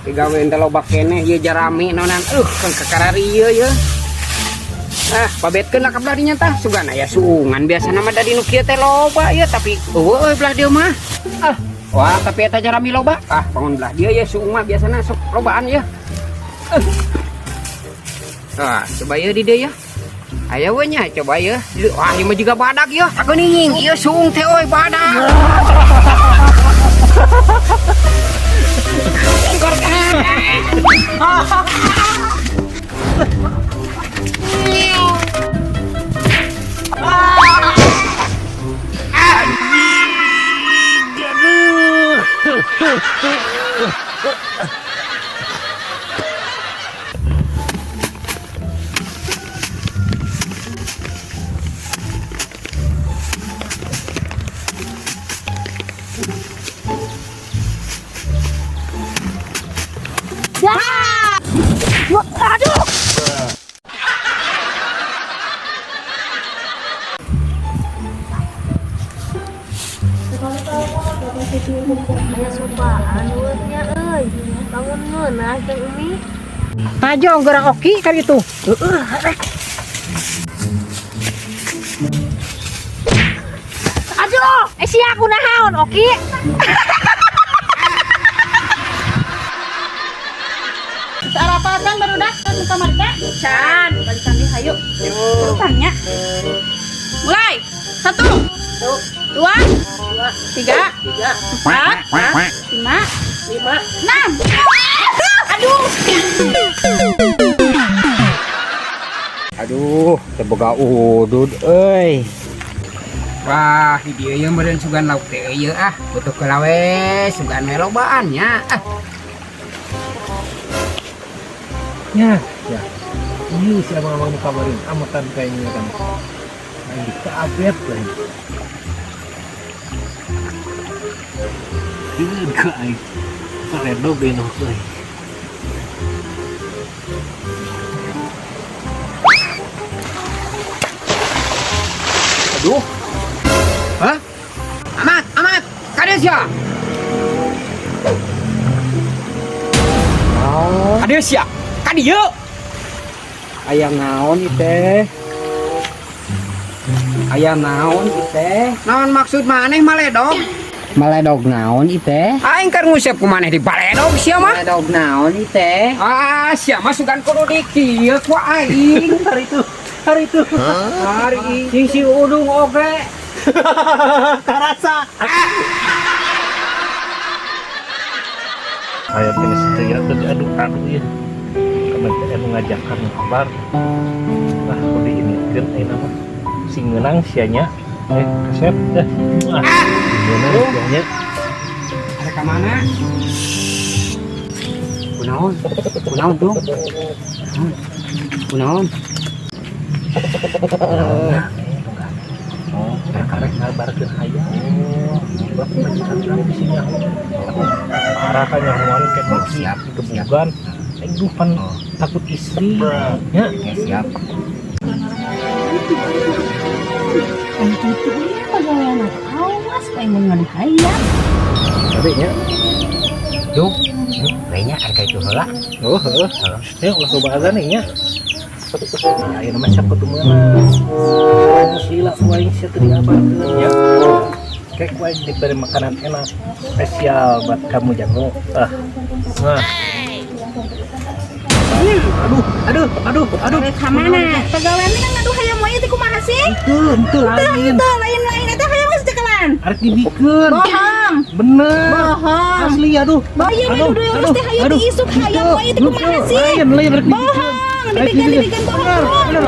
Digawe teh loba keneh ieu jarami naonan. Kan kakarari ieu ye. Ah, pabetkeun lah ka belah dinya tah. Sugan aya suungan biasana mah da di nu kieu teh loba ieu tapi eueuh euy belah dieu mah. Ah, wah tapi eta jarami loba. Ah, bangun belah dieu ye suung mah biasana sok lobaan ye. Ah, coba ieu di dieu ya. Aya we nya coba ye. Wah, ieu mah juga badak ye. Takuning ieu suung teh euy badak. Aduh. Aya sumpaan nya euy. Bangun ngeunah jeung Umi. Tajong gerak oki kan itu. Heeh. Aduh, sia kunaon oki? Sarapan barudak kan kamar teh. Can. Balikan deui hayu. Urutannya. Mulai. 1 2 3 4 5 6. Aduh. Aduh, teu boga udud euy. Wah, di dieu ieu meureun sugan lauk teh ieu ah, butuh heula we sugan we lobaan nya. Ah. Ya, ya. Ieu si abang-abang nu kabarin ametan kayaknya kan. Aing dikabet lain. Ieu ka aing. Paredog deui nu euy. Aduh. Hah? Amat, amat. Kadieu sia. Naon? Kadieu sia. Kadieu. Aya naon ieu teh? Aya naon ieu teh? Naon maksud maneh maledog? Maledog naon ieu teh? Aing keur ngusep ku maneh di baledog sia mah. Maledog naon ieu teh? Ah, sia mah sugan kudu di kieu ku aing. Hari itu, hari itu. Hari sing si udung oge. Karasa. Saya kena setia tadi aduh-aduh ya. Kemarin anu ngajakan kabar. Lah kudu ingetkeun ayeuna mah. Sing ngeunang sia nya. Kasep dah. Wah, ngeunang sia nya. Ada ka mana? Kunaon? Kunaon tuh? Kunaon? Oh, karek ngabarkeun hayang. Bapak majikan urang di sini aku. Parah kan nyahoan kayak Siap, gebugan. Aduh pan takut istri. Ya, Ya, siap. Kan kitu ieu pagawean awas aing mun ngadu hayam. Tapi nya. Duh, kayaknya harga itu heula. Oh, heeh. Ya ulah coba azan nya. Ayeuna mah siap kudu meunang. Geus lila ku aing sia teu diabarkeun nya. Kayak ku aing diberi makanan enak spesial buat kamu jago. Ah. Nah. Aduh, aduh, aduh, aduh. Rek ka mana? Pagawean kan ngadu hayam wae teh kumaha sih? Itu lain. Teu lain-lain eta hayam geus cekalan. Arek dibikeun. Bohong. Bener. Bohong. Asli aduh. Bayar Aduh, aduh, aduh, teh hayam aduh. diisuk hayam wae teh kumaha sih? Lain, lain arek dibikeun. Bohong, dibikin bohong. Bener.